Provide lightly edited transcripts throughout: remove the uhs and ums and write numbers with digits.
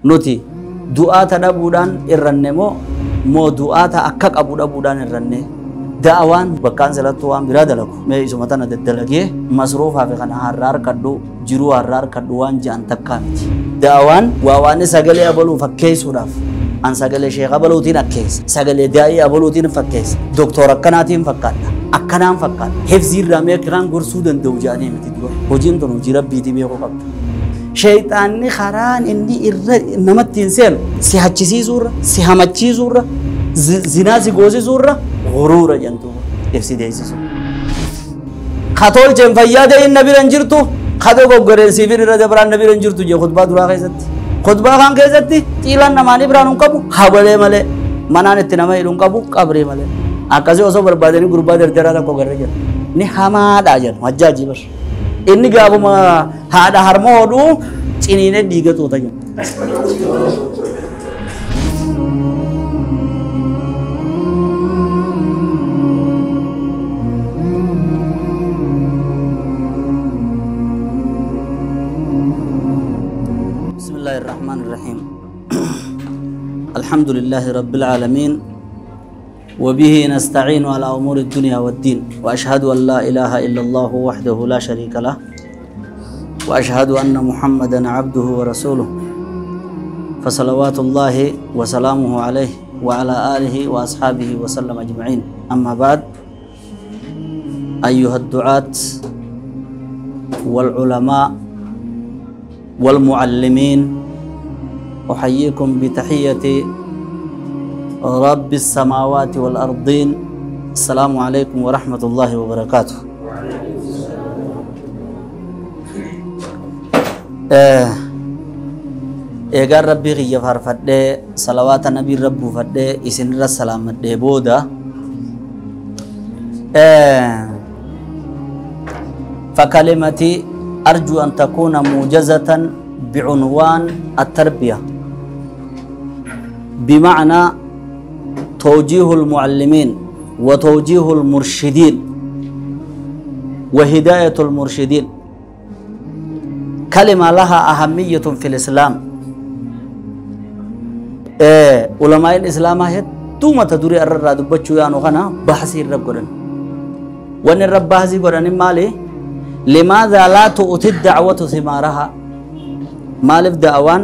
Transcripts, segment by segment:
Nuti du'aata dhabuudhaan irranne moo du'aata akka qabu dhabuudhaan irranne? Da'awaan bakkaan salattuu waan biraa dalagu mee isuma tana daddalagee masruufaa fi kana har'a harkadhu jiruu har'a harkadhu waan je'an takkaa miti. Da'awaan waa waan sagalee abaluu fakkeessuudhaaf an sagalee sheekh abaluutiin akkeessa, sagalee daa'ii abaluutiin fakkeessa, doktor akkanaatiin fakkaadha, akkanaan fakkaadha, hifzii irraa mee akkanaan gorsuu danda'u je'anii miti dura. Hojiin tun hojii rabbiitii beekuu qabda. Sheexaanni karaan inni irra namatti hin seenu si hachisiisuurra, si hamachiisuurra, zinaa si goosisuurra guruura jentu ibsi deessisu. Katolcheen fayyaa ta'in na bira hin jirtu, katoo goggoreen siifin irra dabraan na bira hin jirtu jee khutbaa duraa keessatti. Khutbaa kan keessatti xiilaan namaanii biraan hin qabu habalee malee, manaan itti nama hidhu hin qabu qabrii malee. Akkasii osoo barbaadanii gurbaa dardaraa tokko garra jira. Ni hamaadha jedhu hajjaajii bar. Inni gaafuma haadha harma hodhuu ciniinee dhiiga tuuta jedhu. بسم الله الرحمن الرحيم. الحمد لله رب العالمين، وبه نستعين على أمور الدنيا والدين، وأشهد أن لا إله إلا الله وحده لا شريك له، وأشهد أن محمدا عبده ورسوله، فصلوات الله وسلامه عليه وعلى آله وأصحابه وسلم أجمعين. أما بعد، أيها الدعاة والعلماء والمعلمين، أحييكم بتحية رب السماوات والأرضين. السلام عليكم ورحمة الله وبركاته. Eegaan Rabbii kiyya faarfadhee, salawaata Nabii Rabbuu fadhee, isinirra salaamadhee booda, فكلمتي أرجو أن تكون موجزة بعنوان التربية، بمعنى توجيه المعلمين وتوجيه المرشدين وهداية المرشدين. كلمة لها أهمية في الإسلام. علماء الإسلام هدوما تدوري الرد بچو يانو غنا بحثي الرب قرن وان الرب بحثي قرن مالي لماذا لا تؤتي الدعوة ثمارها؟ مالف دعوان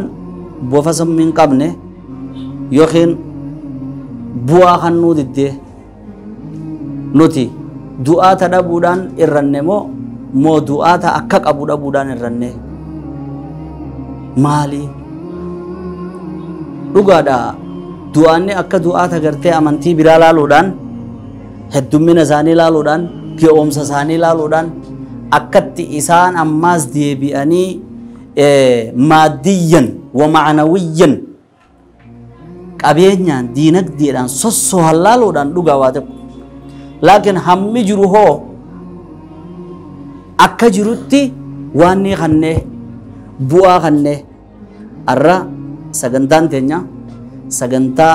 بوفسم من قبنه يخين bu'aa kan nuu diddee nuti du'aata dhabuudhaan irranne moo du'aata akka qabu dhabuudhaan irranne? Maali dhugaadha? Du'aanni akka du'aata gartee amantii biraa laaluudhaan, heddummina isaanii laaluudhaan, ge'oomsa isaanii laaluudhaan akkatti isaan ammaas deebi'anii maaddiyyan wa ma'anawiyyan qabeenyaan diinagdeedhaan sossohan laaluudhaan dhugaa waa tokko. Laakiin hammi jiru hoo akka jirutti waan ni kannee bu'aa kannee arra sagantaan teenya sagantaa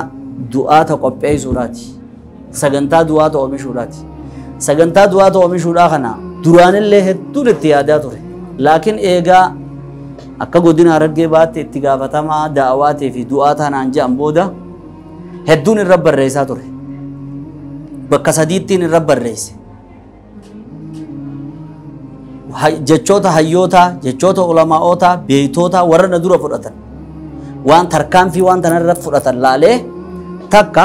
du'aata qopheessuudhaati. Sagantaa du'aata oomishuudhaati. Sagantaa du'aata oomishuudhaa kana duraanillee hedduun itti yaadaa ture. Laakiin eegaa akka godina Harargee baatte itti gaafatamaa da'awaatii fi du'aa tanaan je'an booda hedduun irra barreessaa ture. Bakka sadiittiin irra barreesse. Jechoota hayyootaa, jechoota ulamaa'ootaa, beeytootaa warra na dura fudhatan. Waan tarkaanfii waan tana irra fudhatan laalee takka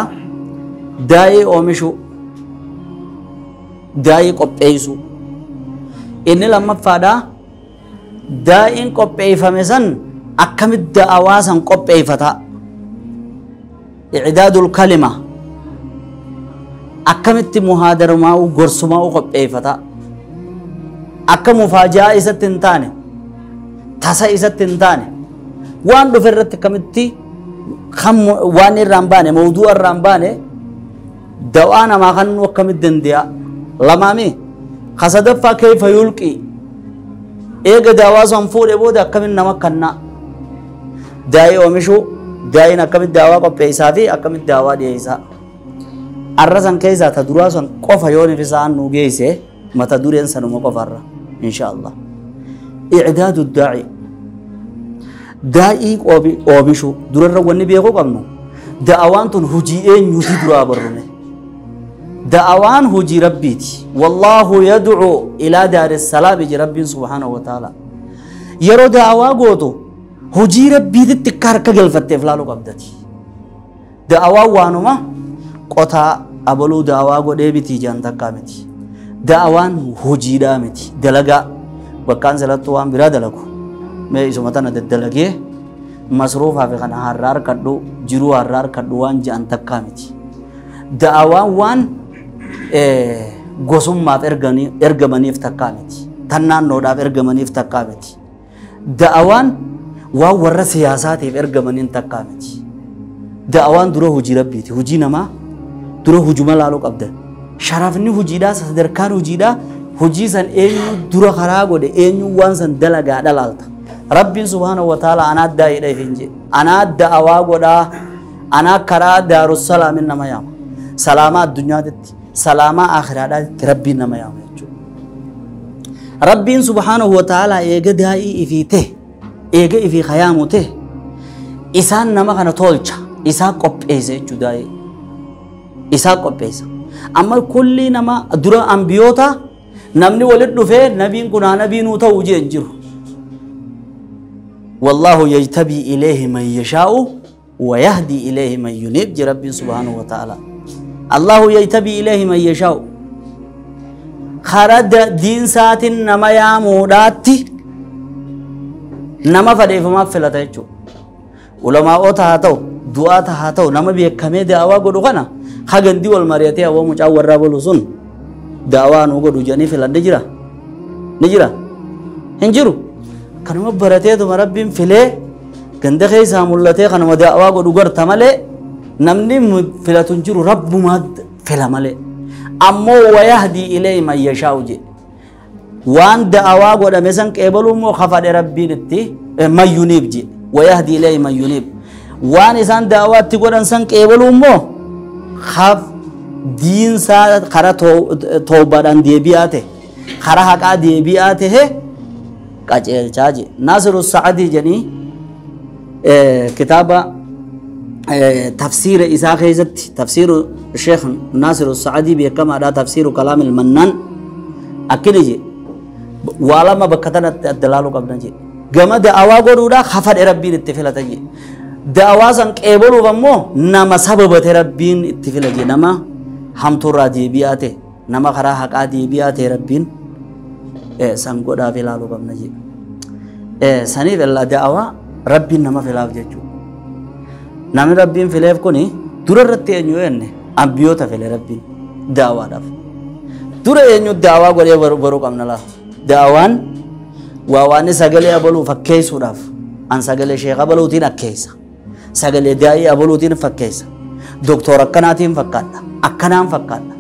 daa'ii oomishuu, daa'ii qopheessuu. Inni lammaffaadhaa daa'iin qopheeffame san akkamitti da'awaa san qopheeffata? I'daadul kalima akkamitti muhaadarumaa'u gorsumaa'u qopheeffata? Akka mufaajaa isatti hin taane, tasa isatti hin taane, waan dhufe irratti akkamitti waan irraa hin baane, mawduu irraa hin baane, da'aa namaa kan nu akkamitti danda'a? Lamaami kasadaffaa kayfa yulqii eega daawaa san fuudhe booda akkamiin nama kannaa? Daa'ii oomishuu, daa'iin akkamitti daawaa qopheessaa fi akkamitti daawaa dhiyeessaa? Arra san keessaa ta duraa san qofa yoo isaan nu geesse mata dureen sanuma qofarra insha Allah. I'daadu daa'i. Daa'ii oomishuu durarra wanni beekuu qabnu da'awaan tun hojii eenyuuti duraa barrume. Da'awaan hojii rabbiiti. Wallaahu yad'u ilaa daari salaami ji rabbiin subhaanahu wa ta'ala. Yeroo da'awaa gootu hojii rabbiititti akka harka galfatteef laaluu qabdati. Da'awaan waanuma qotaa abaluu da'awaa godhee miti jaan takkaa miti. Da'awaan hojiidhaa miti. Dalagaa bakkaan salattuu waan biraa dalagu. Mee isuma tana daddalagee masruufaa fi kana har'a harkadhu jiruu har'a harkadhu waan ja'an takkaa miti. Da'awaan waan gosummaaf ergamaniif takkaa miti. Tan naannoodhaaf ergamaniif takkaa miti. Da'awaan waan warra siyaasaatiif ergamaniin takkaa miti. Da'awaan dura hojii rabbiiti. Hojii namaa dura hujuma laaluu qabda. Sharafni hojiidhaa sadarkaan hojiidhaa hojii san eenyu dura karaa godhe eenyu waan san dalagaa dhalaalta. Rabbiin subhaanahu wa ta'ala anaa daa'iidha ifin jedhe. Anaa da'awaa godhaa anaa karaa daarussalaamin nama yaama. Salaamaa addunyaatitti salaamaa akhiraadhaatti rabbiin nama yaama jechuudha. Rabbiin subhaanahu wa ta'ala eega daa'ii ifii ta'e eega ifii khayaamu ta'e isaan nama kana tolcha isaa qopheessa jechuudha daa'ii. Isaa qopheessa. Amma kulli nama dura ambiyoota namni walitti dhufee nabiin kun haa nabii nuu ta'uu jee hin jiru. والله يجتبي إليه من يشاء ويهدي إليه من ينيب رب سبحانه وتعالى. الله يجتبي إليه من يشاء. خرد دين سات نما يا موداتي نما فديف ما فلتا يچو. علماء تهاتو دعاء تهاتو نما بيكمه دعوا غدو كنا خغندي والمريتي او مچا ورا بلوسن دعوا نو غدو جني فلان نجرا نجرا هنجرو kanuma barateetuma rabbiin filee ganda keessaa mul'atee kanuma da'awaa godhu garta malee namni filatu hin jiru rabbumaa fila malee. Ammoo wayahdii ilayhi man yashaa'u jedhe. Waan da'awaa godhame san qeebaluu immoo kafadhe rabbiin itti man yuniib jedhe. Wayahdii ilayhi man yuniib. Waan isaan da'awaa itti godhan san qeebaluu immoo kaf diinsaa karaa toobaadhaan deebi'aa ta'e karaa haqaa deebi'aa ta'e qajeelchaa jedhe. Naasiru Sa'adii jedhanii kitaaba tafsiira isaa keessatti tafsiiru Sheekh Naasiru Sa'adii beekamaadha tafsiiru Kalaam il-Mannaan akkini jedhe waa lama bakka tanatti adda laaluu qabna jedhe. Gama da'awaa godhuudhaa hafadhe rabbiin itti filata jedhe. Da'awaa san qeebaluuf ammoo nama sababate rabbiin itti fila jedhe. Nama hamtuurraa deebi'aa ta'e nama karaa haqaa deebi'aa ta'e rabbiin san godhaaf ilaaluu qabna jedhe. Saniif illaa da'awaa rabbiin nama filaaf jechuudha. Namni rabbiin fileef kuni dura irratti eenyu enne ambiyoota file rabbiin da'awaadhaaf. Dura eenyu da'awaa godhee baruu qabna laa. Da'awaan waa waan sagalee abaluu fakkeessuudhaaf an sagalee sheekh abaluutiin akkeessa. Sagalee daa'ii abaluutiin fakkeessa. Doktora akkanaatiin fakkaadha. Akkanaan fakkaadha.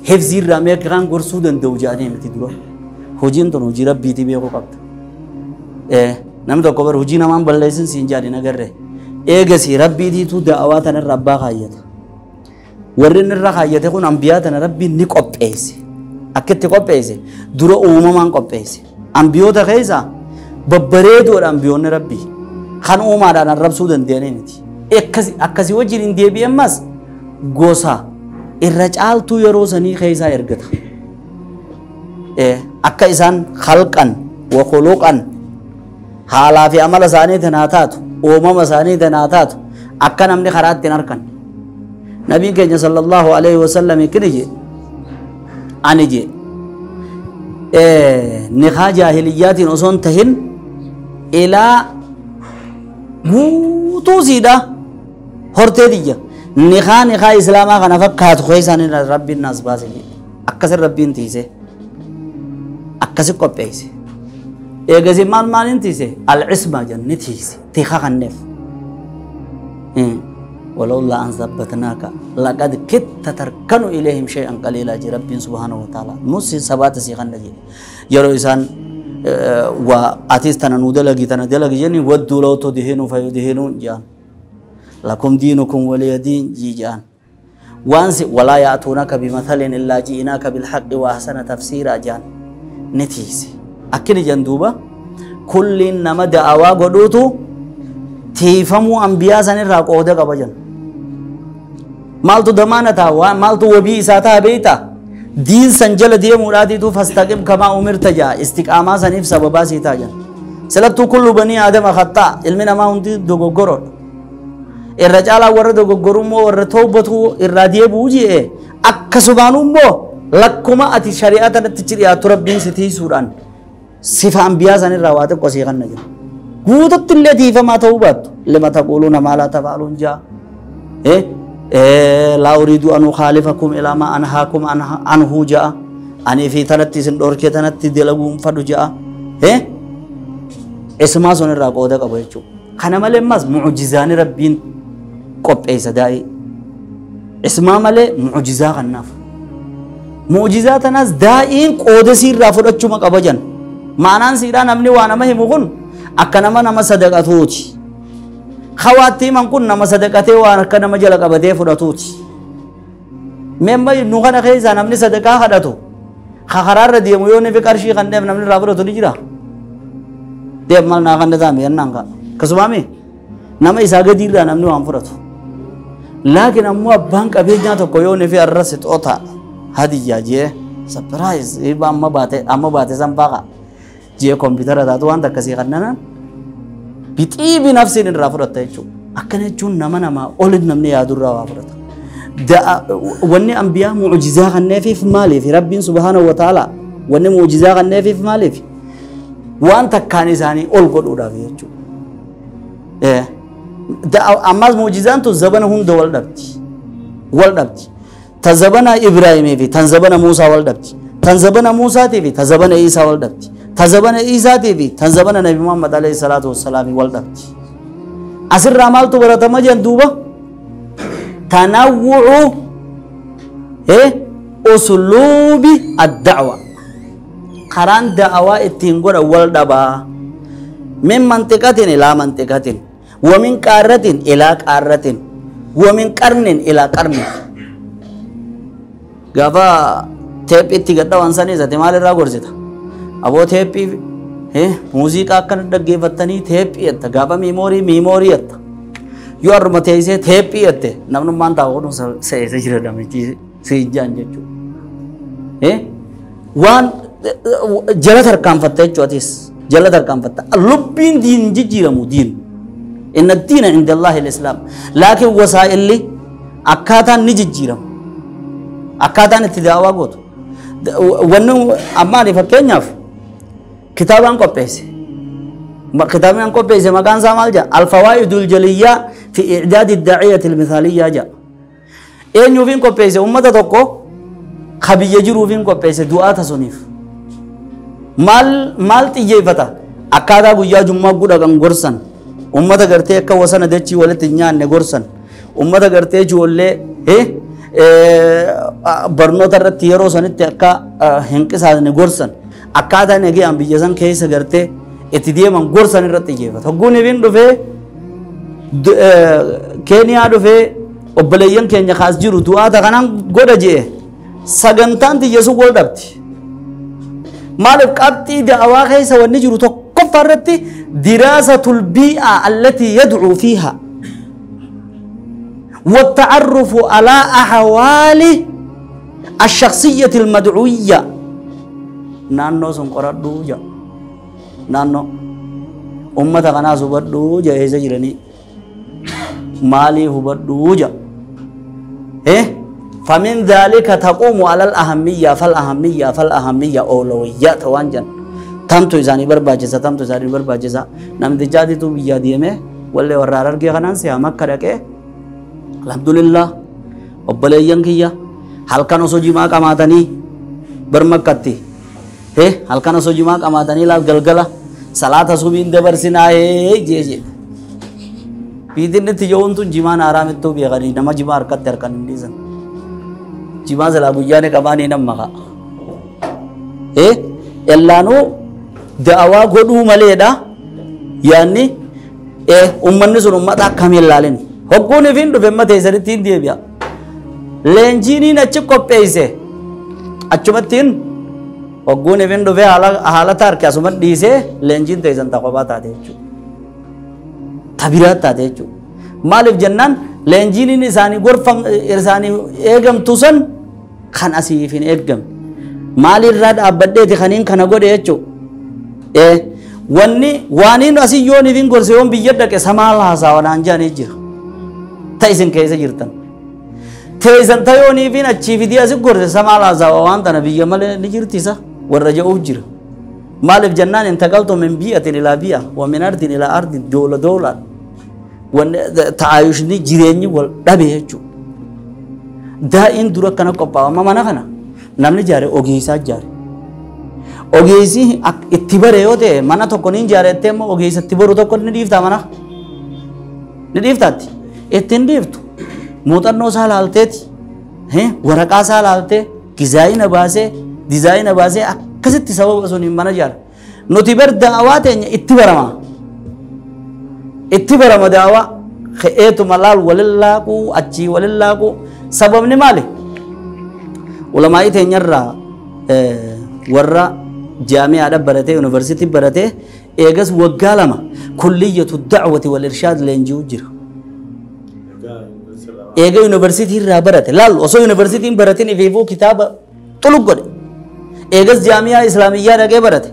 Hifzii irraa meeqaan gorsuu danda'u jedhanii miti dura. Hojiin tun hojii rabbiitii beekuu qabda. Namni tokko bara hojii namaan balleessin siin jedhani agarre. Eegasii rabbiitiitu da'awaa tanarra abbaa kaayyata. Warri inni irra kaayyate kun ambiyaa tana rabbiin ni qopheesse. Akkitti qopheesse dura uumamaan qopheesse. Ambiyoota keessa babbareedoodha ambiyoonni rabbii. Kan uumaadhaan arrabsuu danda'anii miti. Akkasii wajjin hin deebi'e ammas gosa irra caaltuu yeroo sanii keessaa ergata. Akka isaan khalqan wa khuluqan haalaa fi amala isaanii haa taatu uumama isaanii haa taatu akka namni karaa ittiin harkan. Nabiin keenya sallallahu alaihi wasallam kini jedhe ani jedhe nikaa jaahiliyyaatiin osoo hin tahin ilaa guutuu siidha hortee tiyya nikaa islaamaa kana fakkaatu keessaan rabbiin naas baase jedhe. Akkasin rabbiin tiise akkasi qopheesse. Eegasi maal maaliin tiise al-isma jenni tiise tiikaa kanneef. ولولا أن ثبتناك لقد كدت تركن إليهم شيئا قليلا جي ربي سبحانه وتعالى نص سبات سيخن جي يرو إنسان وأتيس تنا نودلقي تنا دلقي جني ودوا لو تدهنوا فيدهنون جان لكم دينكم ولي دين جي جان وانس ولا يأتونك بمثل إلا جئناك بالحق وأحسن تفسيرا جان نتيسي أكل جندوبة كل نما دعوا قدوتو Tiifamuu ambiyaa sanirraa qooda qaba jenna. Maaltu damaana ta'a maaltu wabii isaa ta'a beektaa? Diin san jala deemuudhaatiitu fastaqim kamaa umirta jaa istiqaamaa saniif sababaa sii ta'a jenna. Silattuu kullu banii aadama khaxxaa ilmi namaa hundi dogoggoroodha. Irra caalaa warra dogoggorummoo warra tawbatu irraa deebi'uu je'e akkasumaan immoo lakkuma ati shari'aa tanatti dhiyaattu rabbiin si tiisuudhaan sifa ambiyaa sanirraa waa xiqqoo sii kanna jira. Guututti illee tiifamaa ta'uu baattu lima taquuluuna maa laa taf'aluun jaa. Laa uriidu an ukhaalifakum ilaa maa anhaakum anhu ja'a. Ani fi tanatti isin dhorkee tanatti dalaguun fadhu ja'a. Ismaa sun irraa qooda qaba jechuudha. Kana malee ammas mucjizaani rabbiin qopheessa daa'ii. Ismaa malee mucjizaa kannaaf. Mucjizaa tanaas daa'iin qooda siirraa fudhachuma qaba jan. Maanaan siidhaa namni waa nama himu kun akka nama nama sadaqatuuti. Hawaatti himan kun nama sadaqatee waan akka nama jala qabatee fudhatuuti. Meemma nu kana keessaa namni sadaqaa kadhatu karaarra deemu yoo nufi qarshii kan deemu namni irraa fudhatu ni jira. Deem maal naa kan taame yennaan kaa. Akkasumaami nama isaa gadiirraa namni waan fudhatu. Laakiin ammoo abbaan qabeenyaa tokko yoo nufi arra sixoota hadiyyaa jee surprise amma baate san faaqa jee kompiitara taatu waan akkasii kannanaan bixiibi nafsiin irraa fudhatta jechuudha. Akkana jechuun nama namaa olin namni yaadurraa waa fudhata. Wanni ambiyaa mucjizaa kanneefiif maaliif rabbiin subhaanahu wa ta'ala wanni mucjizaa kanneefiif maaliif waan takkaan isaanii ol godhuudhaaf jechuudha. Ammas mucjizaan tun zabana hunda wal dhabdi. Wal dhabdi. Ta zabana Ibraahimii fi tan zabana Muusaa wal dhabdi. Tan zabana Muusaatii fi ta zabana Iisaa wal dhabdi. Ta zabana Iisaatii fi tan zabana Nabi Muhammad alayhi salaatu wassalaam wal dhabdi. Asirraa maaltu baratama jeen duuba? Tanawwu'u usluubi ad-da'wa. Karaan da'awaa ittiin godhan wal dhabaa. Min mantiqatin ilaa mantiqatin. Wa min qaarratin ilaa qaarratin. Wa min qarnin ilaa qarnin. Gaafa teephiitti gadhawaan sanii isatti maalirraa gorsita? Aboo teephii muuziqaa akkana dhaggeeffattanii teephii jetta. Gaafa miimoorii jetta. Yoo har'uma teessee teephii jette namnummaan taa'u kun se'ee jira namichi si ijaan jechuudha. Waan jala tarkaanfatta jechuudha atis jala tarkaanfatta. Lubbiin diin jijjiiramu diin. Inna diina inda Allaahi al-Islaam. Laakiin wasaa'illi akkaataan ni jijjiiramu. Akkaataan itti daawaa gootu. Wanni amma ani fakkeenyaaf kitaabaan qopheesse. Kitaabni qopheesse maqaan isaa maal jedha? Alfawaa'idul jaliyyaa fi i'daadi daa'iyati al-mithaaliyyaa jedha. Eenyuufiin qopheesse? Uummata tokko ka biyya jiruufiin qopheesse du'aata suniif. Maal xiyyeeffata? Akkaataa guyyaa jummaa gudha kan gorsan. Uummata gartee akka wasana dachii walitti hin nyaanne gorsan. Uummata gartee ijoollee barnoota irratti yeroo sanitti akka hin qisaasne gorsan. Akkaataa nagayaan biyya san keessa gartee itti deeman gorsan irratti xiyyeeffata. Hogguun ifin dhufee Keeniyaa dhufee obboleeyyan keenya kaas jiru du'aata kanaan godha jee sagantaan xiyyeessu wal dhabdi. Maaliif qabxii da'awaa keessa wanni jiru tokkoffaa irratti diraasatul bii'a allatii yadcuu fiiha والتعرف على أحوال الشخصية المدعوية. نانو سنقردو جا نانو أمة غنا سبردو جا إيسا جرني مالي هبردو جا فمن ذلك تقوم على الأهمية فالأهمية فالأهمية أولويات وانجن تمتو إزاني برباجزة تمتو إزاني برباجزة نمد جادي تو بيادي مه واللي ورارر كي غنان سيا مكة ركي الحمد لله obboleeyyan kiyya halkan osoo jimaa qamaatanii bar makkatti halkan osoo jimaa qamaatanii laal galgala salaata subiin dabarsinaa jee jee biitin itti joowwan tun jimaan haaraamittuu beekanii nama jimaa harkatti harkan hin dhiisan jimaa silaa guyyaani qabaanii nama maqaa ellaanuu da'awaa godhuu maleedha yaanni ummanni sun ummata akkamiin laalini hogguun ifiin dhufe amma teessanitti hin deebi'a. Leenjiiniin achi qopheesse achumattiin hogguun ifiin dhufe haala harka asuma dhiisee leenjiin teessan ta kophaa taate jechuudha. Tabiraa taate jechuudha. Maaliif jennaan leenjiin isaanii gorfam isaanii eegamtu san kan asiif hin eegamne. Maalirraa dhaabbadheeti kaniin kana godhe jechuudha. Wanni waaniin asii yoon ifin gorse yoon biyya dhaqe samaa haasawa naan jedhanii jira. Ta isin keessa jirtan. Teessan ta yoon ifin achii fidii asii gorse samaa haasawa waan tana biyya malee ni jirti isa warra jedhuuf jira. Maaliif jennaan intaqaltu min bi'atin ilaa bi'a wa min ardin ilaa ardin doola doolaan. Wanni ta'aayushni jireenyi wal dhabe jechuudha. Daa'iin dura akkana qophaa'ama mana kana namni jaare ogeessaa jaare. Ogeessi itti bare yoo ta'e mana tokko ni jaarettee immoo ogeessa itti baru tokko ni dhiiftaa mana. Ni dhiiftaatti. Itti hin dhiiftu. Muuxannoo isaa laalteeti. Waraqaa isaa laaltee dizaayina baasee dizaayina baasee akkasitti sababa sun mana jaara. Nuti bar da'awaa teenya itti barama. Itti barama da'awaa ka'eetuma laal walin laaquu achii walin laaquu sababni maali? Ulamaa'ii teenyarraa warra jaami'aadha baratee yuunivarsiitii baratee eegas waggaa lama kulliyyatu da'wati wal irshaad leenji'u jira. Eega yuunivarsiitii irraa barate laal osoo yuunivarsiitiin baratin ifiifuu kitaaba xulug godhe. Eegas jaami'aa islaamiyyaa dhaqee barate.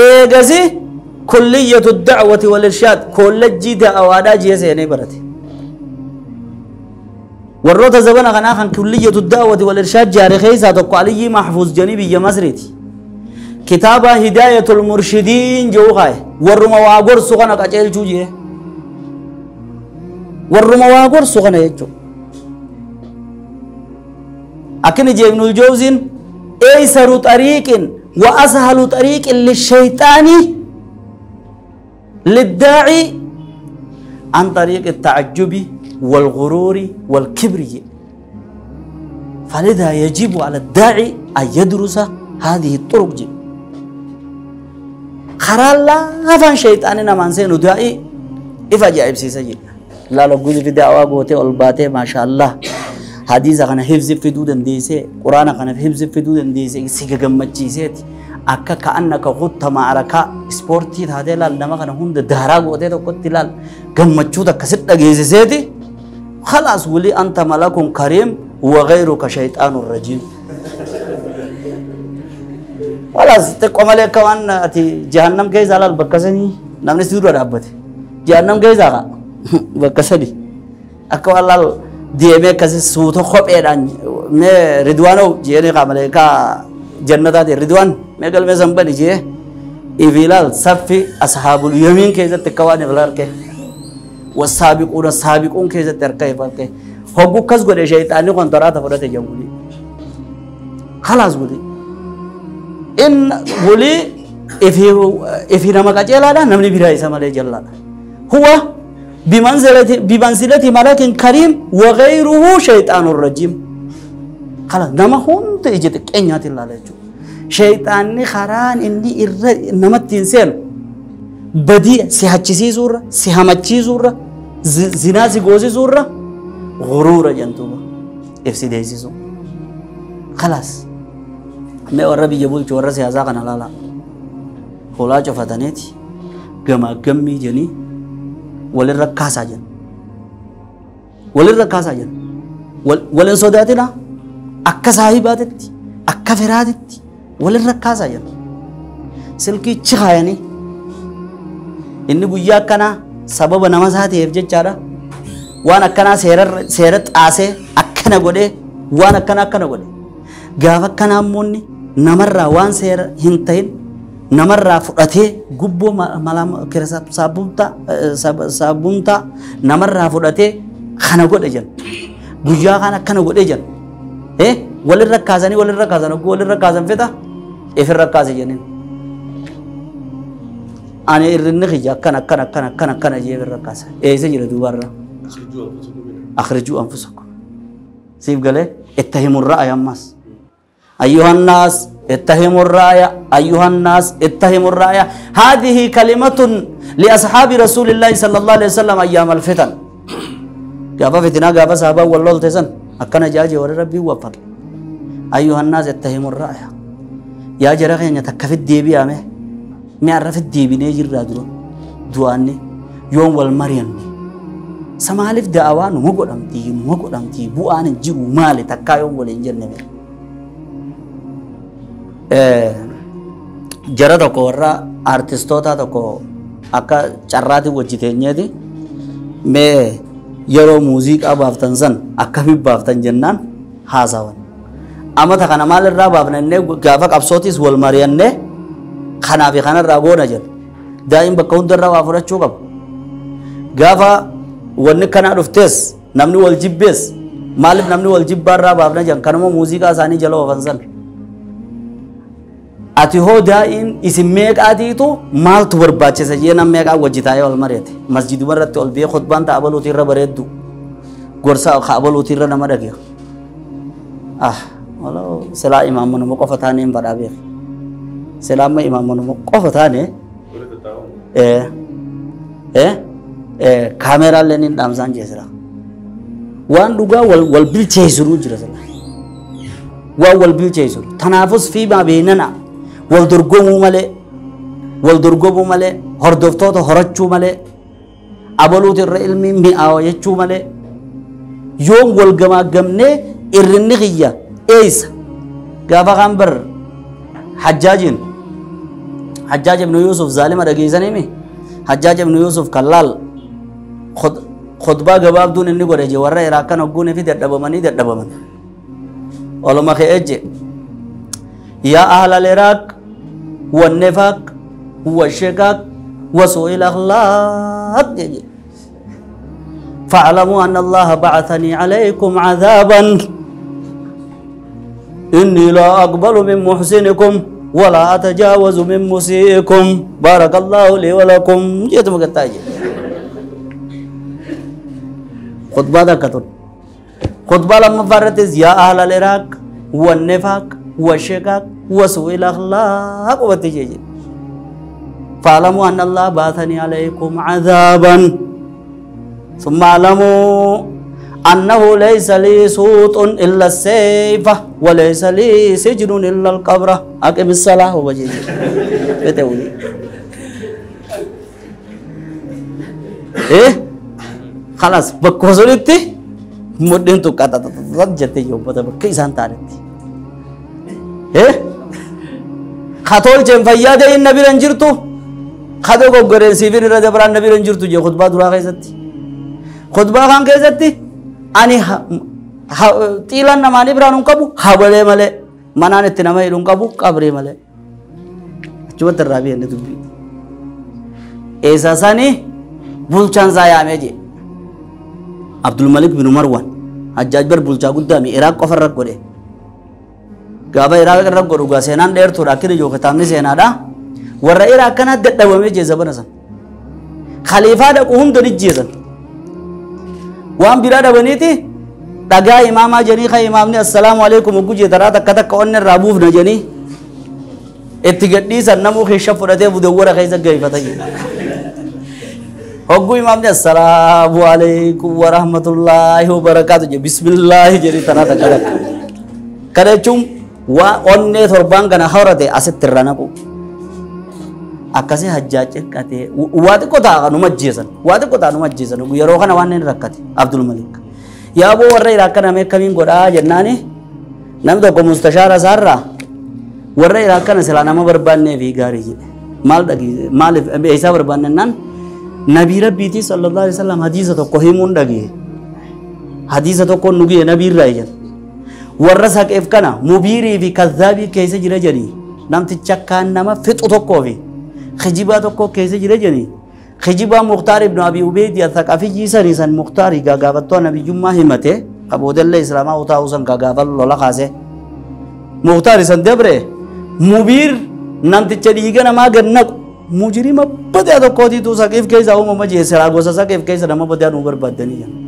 Eegasi kulliyatu da'wati wal irshaad kollejjii da'awaadhaa jee seenee barate. Warroota zabana kanaa kan kulliyatu da'wati wal irshaad jaare keessaa tokko Aliyyii Mahfuuz jedhanii biyya Masriiti. Kitaaba Hidaayatul Murshidiin jedhu kaaye warruma waa gorsu kana qajeelchuu jee. Warruma waa gorsu kana jechuudha. Akkini jee Ibnul Jawziin aysaru xariiqin wa ashalu xariiqin lishayxaani liddaaci an xariiqi tacajjubi والغرور والكبر. فلذا يجب على الداعي أن يدرس هذه الطرق جي. خرال لا فان شيطاننا من سينو داعي إفا جائب سيسجي لا لو قلت في دعوة قوتي والباتي ما شاء الله حديثة كان حفظ في دودن ديسي قرآن كان حفظ في دودن ديسي سيكا قمتشيسيت أكا كأنك غطة معركة سبورتي هذا لا لما كان هند دهرا قوتي تو قلت لا قمتشو تكسر لجيسيتي خلاص ولي أنت ملك كريم وغيرك شيطان الرجيم. خلاص تقوم عليك كمان أتي جهنم كيس على البكسني نمني سيدور رابطة جهنم كيس على بكسني أكو الله ديمه كذي سوتو خب إيران ما رضوانو جيني قامله كا جنة دي رضوان ما قال ما زنبني جيه إفلال صفي أصحاب اليمين كيس تكواني فلارك والسابقون السابقون كيس تركه فلارك هو كذ قول شيطاني كون ترى تفرت جمولي خلاص قولي إن قولي إفي نما كجلا لا نمني براي سمالي جلا هو بمنزلة ملك كريم وغيره شيطان الرجيم. خلاص نما هم تيجي كأنيات الله لجو شيطاني خران إني نما تنسل بدي سهتشي زورة سهمتشي زورة زنا سجوزي زورة غرور جنتوبة إفسي ديسي خلاص ما وربي يقول شو ورسي هذا كان لا لا خلا شفتنيتي جما جمي جني وللركاسة جن وللركاسة جن وللصداتنا أكساهباتي أكفراتي وللركاسة جن سلكي تشخايني إني بويا كنا سبب نمازاتي يرجع جارا وأنا كنا سيرت آسه أكنا قدي وأنا كنا أكنا قدي جاوا كنا موني نمرة وان سير هنتين نمرة فرته جبو ملام كرسا سابونتا سابونتا نمرة فرته خنا قدي جن بويا كنا كنا قدي جن إيه وللركازني وللركازن وللركازن فتا إيه في الركاز جنين أنا إرنخي كنا كنا كنا كنا كنا جيب الركازة إيه سجل دوباره أخرجوا أنفسكم سيف قال اتهموا الرأي الناس أيها الناس اتهموا الرأي أيها الناس اتهموا الرأي. هذه كلمة لأصحاب رسول الله صلى الله عليه وسلم أيام الفتن. قابا فتنة قابا صحابة والله تزن أكنا جاجي ورا ربي وفر أيها الناس اتهموا الرأي يا جرخ يتكفي الديبي أمه ما عرف الديبي نيجي الرادلو دواني Yoon wal mari'anne. Samaaliif da'awaa numa godhamti bu'aan hin jiru maali takkaa yoon waliin jenne. Jara tokko warra artistoota tokko akka carraatiin wajji teenyeeti mee yeroo muuziqaa baaftan san akkamiin baaftan jennaan haasawan. Amata kana maalirraa baafna innee gaafa qabsootis wal mari'annee kanaa fi kanarraa goona jedhu. Daa'im bakka hundarraa waa fudhachuu qabu. Gaafa wanni kanaa dhuftes namni wal jibbees maaliif namni wal jibbaarraa baafna jedhan kanuma muuziqaa isaanii jala oofan san. Ati hoo daa'iin isin meeqaatiitu maaltu barbaachisa jee nam meeqaa wajji taa'ee wal mari'ate. Masjiduma irratti ol biyya khutbaan ta'a abaluutii irra bareeddu. Gorsa abaluutii irra nama dhageera. Ah walau silaa imaamanuma qofa taanee hin badhaa beeku. Silaa amma imaamanuma qofa taanee kaameraalleen hin dhaamsaan jee silaa. Waan dhugaa wal bilcheessu jira silaa. Waan wal bilcheessu. Tanaafus fiimaa beenana. Wal dorgomuu malee hordoftoota horachuu malee abaluuti irra ilmi mi'aawa jechuu malee yoom wal gamaagamnee irrinni kiyya eessa gaafa kan bar Hajjaajiin Hajjaaj ibnu Yuusuf zaalima dhageessaniimi Hajjaaj ibnu Yuusuf kallaal khutbaa gabaabduun inni godhe je warra Iraaq kan hogguunii fi dadhabaman oluma ka'ee je يا أهل العراق والنفاق والشقاق وسوء الأخلاق فاعلموا أن الله بعثني عليكم عذابا إني لا أقبل من محسنكم ولا أتجاوز من مسيئكم بارك الله لي ولكم. جئت مقتاجي خطبة ذكرت خطبة لما فرتز يا أهل العراق والنفاق والشقاق وسوء الأخلاق وتجيجي فاعلموا أن الله بعثني عليكم عذابا ثم اعلموا أنه ليس لي صوت إلا السيف وليس لي سجن إلا القبر. أقم الصلاة وجيجي بتقولي إيه خلاص بكوزولتي مدين تو كاتا تجتي يوم بكيسان تارتي إيه خاطول جن فياده إن نبي رنجرتو خدو غورن سيفين رجبران نبي رنجرتو جي خطبة درا كيستي خطبة خان كيستي أني تيلان نماني برانون كابو حبلة ملء منان التنمى يلون كابو قبري ملء شو ترابي إن تبي إساساني بولشان زايا مجي عبد الملك بن مروان حجاج بر بولشا قدامي العراق كفر ركوده gaafa Iraaq irra godhu gaa seenaan dheertuudha akkina jiru kitaabni seenaadha. Warra Iraaq kana dadhabamee jee zabana san. Khaliifaa dhaqu hunda ni jeesan. Waan biraa dhabaniiti dhagaa imaamaa jedhanii kan imaamni assalaamu alaikum hogguu jee taraa takka takka onni irraa buufna jedhanii itti gadhiisan namuu keessa fudhatee budawwara keessa gaifata jedhe. Hogguu imaamni assalaamu alaikum wa rahmatullaahi wa barakaatu jee bismillaahi jedhanii taraa takka takka. Kana jechuun waa onnee torbaan kana horate asitti irra naqu. Akkasii Hajjaaj ciqqatee waa xiqqoo ta'a numa ajjeesan waa xiqqoo ta'a numa ajjeesan yeroo kana waan inni rakkate Abdul Malik. Yaaboo warra Iraaq kana mee akkamiin godhaa jennaani namni tokko mustashaara isaarraa warra Iraaq kana silaa nama barbaannee fi gaarii jedhe. Maal dhagee maaliif eessaa barbaanne naan nabii rabbiitii sallallahu alaihi wasallam hadiisa tokko himuun dhagee hadiisa tokko nu gee nabii irraa jedhe. Warra saqeef kana mubiirii fi kazzaabii keessa jira jedhanii namticha kaan nama fixu tokkoo fi kijibaa tokko keessa jira jedhanii kijibaa Mukhtaar ibn Abi Ubeyd Thaqafii sanii san Mukhtaar gaafattuu nabiyyummaa himate qaboodellee islaamaa utaa'uu san gaafa lola kaase Mukhtaar san dabre mubiir namticha dhiiga namaa gad naqu mujrima badaa tokkootiitu saqeef keessa uumama jee silaa gosa saqeef keessa nama badaa nu barbaaddanii jedhan.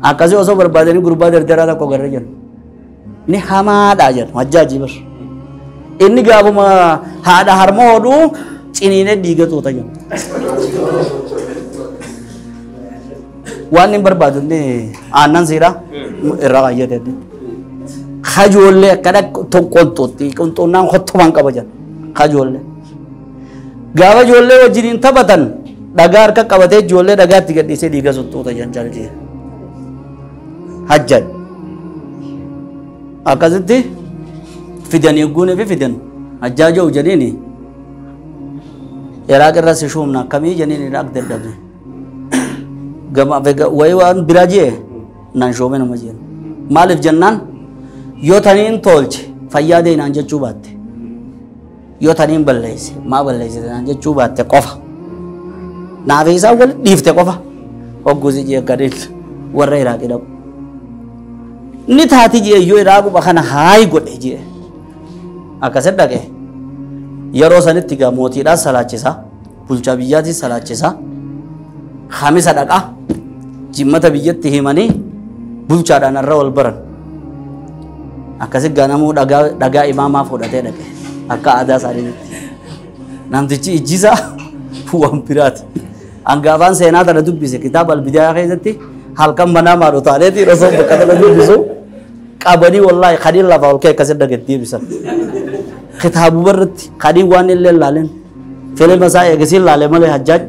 Akkasii osoo barbaadanii gurbaa dardaraa tokko garra jiru. Ni hamaadha jedhu Hajjaaji bar. Inni gaafuma haadha harma hodhuu ciniinee dhiiga tuuta jedhu. Waan inni barbaadu inni aannan siiraa irraa kaayyate. Kajoollee akkana qonxootti qonxoonnaan kottumaan qaba jedhu kajoollee. Gaafa ijoollee wajjiniin taphatan dhagaa harka qabatee ijoollee dhagaatti gadhiisee dhiiga suttuuta janjal jee. Hajjaj. Akkasitti fidanii guunee fi fidan hajjaajoo jedhiini Iraaq irra si shuumna akkamii jedhiin Iraaq dadhabne. Gama wayii waan biraa jee naan shoome nama jeen. Maaliif jennaan yoo taniin tolche fayyaa deynaan jechuu baatte. Yoo taniin balleesse maa balleessite naan jechuu baatte qofa. Naaf isaa wal dhiifte qofa. Hogguusi jee gadhiin warra Iraaqii dhaqu. Ni taati jee yoo Iraaquma kana haayi godhe jee. Akkasit dhaqe. Yeroo sanitti gaa mootiidhaan salaachisa. Bulchaa biyyaatiin salaachisa. Hamisa dhaqa. Jimmata biyyatti himanii bulchaadhaan irra wal baran. Akkasit gaa namuu dhagaa imaamaa fudhatee dhaqe. Akka aadaa isaaniitti. Namtichi ijjisaa waan biraati. Hangaafaan seenaa tana dubbise kitaaba albidaa keessatti halkan manaa maadhu taaneeti osoo bakka tana dubbisu qabanii wallaahi kadiin lafa ol ka'e akkasit dhaqetti deebisan. Kitaabuma irratti kadiin waan illee laalin filma isaa eegasiin laale malee hajjaaj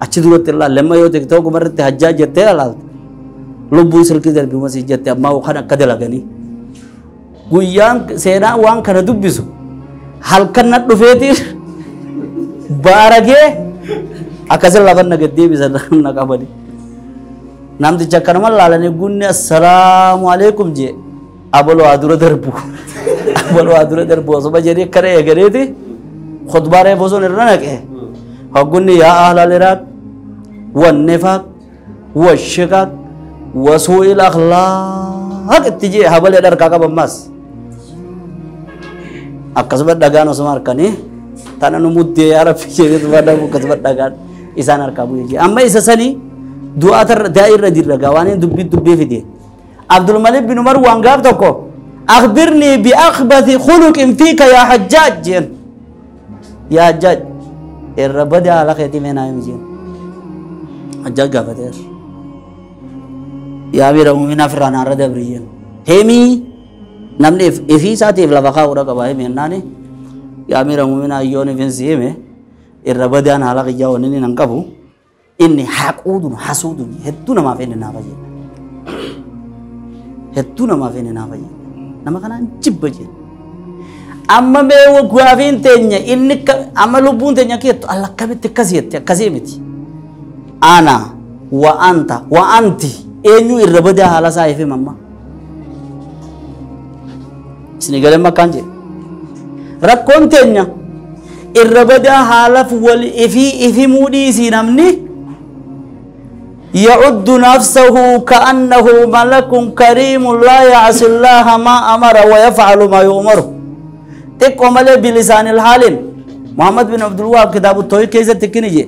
achi duratti ilaalle amma yoo tiktookuma irratti hajjaaj jettee ilaalte lubbuun silkii darbuma sii jette ammaa kan akka dalaganii. Guyyaan seenaa waan kana dubbisu halkan na dhufeetiin baaragee akkasin lafa na gad deebisan na qabani. Namticha akkanuma laalanii gunni assalaamu alaikum jee abaloo haa dura darbu. Abaloo haa dura darbu osuma jedhee akkana eegaleeti khutbaa reefu sun irra naqe. Hoggunni yaa ahlal Iraaq wannifaaq washiqaaq wasuu'il akhlaaq itti jee habalee dharkaa qaban maas. Akkasuma dhagaan osuma harkanii tana nu muddee yaa Rabbi jedhee dhabu akkasuma dhagaan isaan harkaa bu'ee jee. Amma isa sanii du'aa tarra daa'ii irra jirra gaa waan inni dubbii fide. Abdul Malik bin Umar waan gaaf tokko akhbirnii bi akhbathi khuluqin fiika yaa Hajjaaj jeen. Yaa Hajjaaj irra bade haala keetii mee naa himi jeen. Hajjaaj gaafateera. Yaa amiira mu'minaa firraa naarra dabri jeen. Himii namni ifii isaatiif lafa kaa'uudha qaba himi jennaani. Yaa amiira mu'minaa yoon ifin si hime irra badaan haala kiyyaa wanni inni nan qabu inni haquudun hasuudun hedduu namaaf inni naafa jedhe. Hedduu namaaf inni naafa jedhe. Nama kanaan jibba jedhe. Amma mee gaafiin teenya inni amma lubbuun teenya keettu alla akkamitti akkas jette akkasii miti. Ana wa anta wa anti eenyu irra badaa haala isaa ifi mamma. Isin galee makkaan jedhe. Rakkoon teenya irra badaa haalaaf wal ifii ifi muudhii namni يعد نفسه كأنه ملك كريم لا يعصي الله ما أمر ويفعل ما يؤمر. تقوم له بلسان الحال. محمد بن عبد الوهاب كتاب التوحيد كيف تكنيجي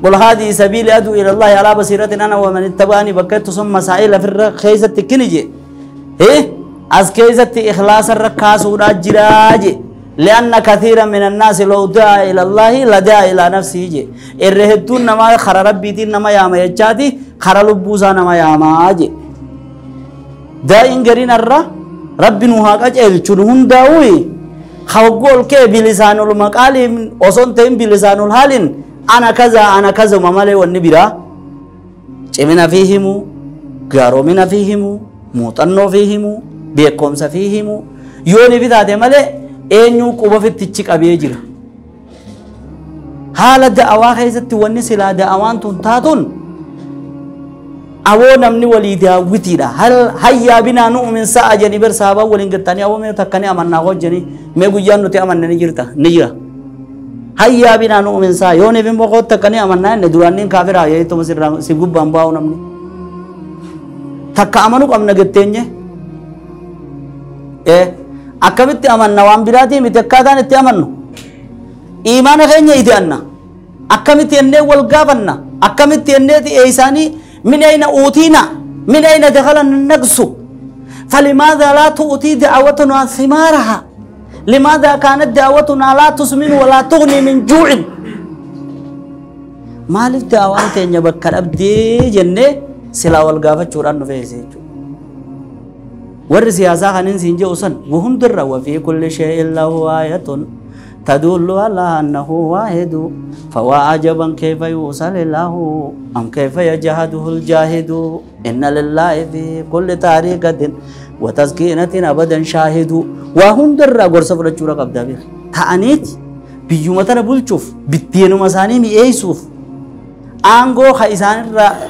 قل هذه سبيلي أدعو إلى الله على بصيرة أنا ومن اتبعني بكيت ثم مسائل في كيف تكنيجي إيه أز كيف إخلاص الركاس وراجراج لأن كثيرا من الناس لو دعا إلى الله لدعا إلى نفسه جي الرهدون نما خر ربي دين نما ياما يجاتي خر لبوسا نما ياما جي دائن قرين الرا ربي نوها قجل چنهم داوي خوقول كي بلسان المقال وصنتين بلسان الحال أنا كذا أنا كذا ممالي والنبرا چمنا فيهم قارومنا فيهم موطنو فيهم بيقومس فيهم يوني بذاته مالي eenyu quba fittichi qabee jira. Haala da'awaa keessatti wanni silaa da'awaan tun taatuun awoo namni walii daawwitiidha. Hayyaa binaa nu'umin sa'a jedhanii bar saabaa waliin gattanii awoo mee takkanii amannaa hojjanii mee guyyaan nuti amanne ni jirta ni jira. Hayyaa binaa nu'umin sa'a yoo neef immoo koo takkanii amannaa inni duraanniin kaafiraa yeetuma sirraa si gubbaan baa'u namni. Takka amanuu qabna gatteenye. Akkamitti amanna waan biraatii miti akkaataan itti amannu iimaana keenya iti anna akkamitti ennee wal gaafanna akkamitti enneeti eeysaanii min ayna uutiina min ayna dakhala naqsu falimaadha laa tu'tii da'watunaa thimaaraha limaadha kaanat da'watunaa laa tusminu walaa tughni min juucin maaliif da'waan teenya bakka dhabdee jennee silaa wal gaafachuudhaan nu feese jechuudha. Warri siyaasaa kanin siin jedhu san wahundirra wa fi kulli shay'in lahu aayatun تدل على أنه واحد فوا عجبا كيف يوصل له أم كيف يجهده الجاهد إن لله في كل طريقة وتسكينة أبدا شاهد وهم در غرسة فرچورا قبدا بيخ تانيت بيومتنا بولچوف بيتينو مساني مي ايسوف آنگو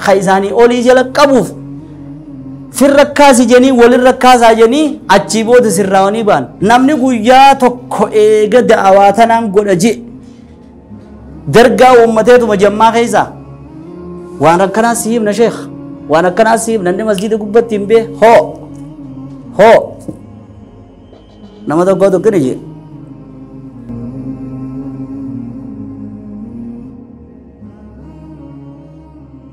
خيساني أولي جل قبوف في الركاز جني وللركاز جني أجيبود سراوني بان نمني قويا تكو إيجا دعواتنا نقول أجي درجة ومتيتو مجمع خيزا وانا كنا سيب نشيخ وانا كنا سيب نني مسجد قبة به هو هو نما تو قدو كنجي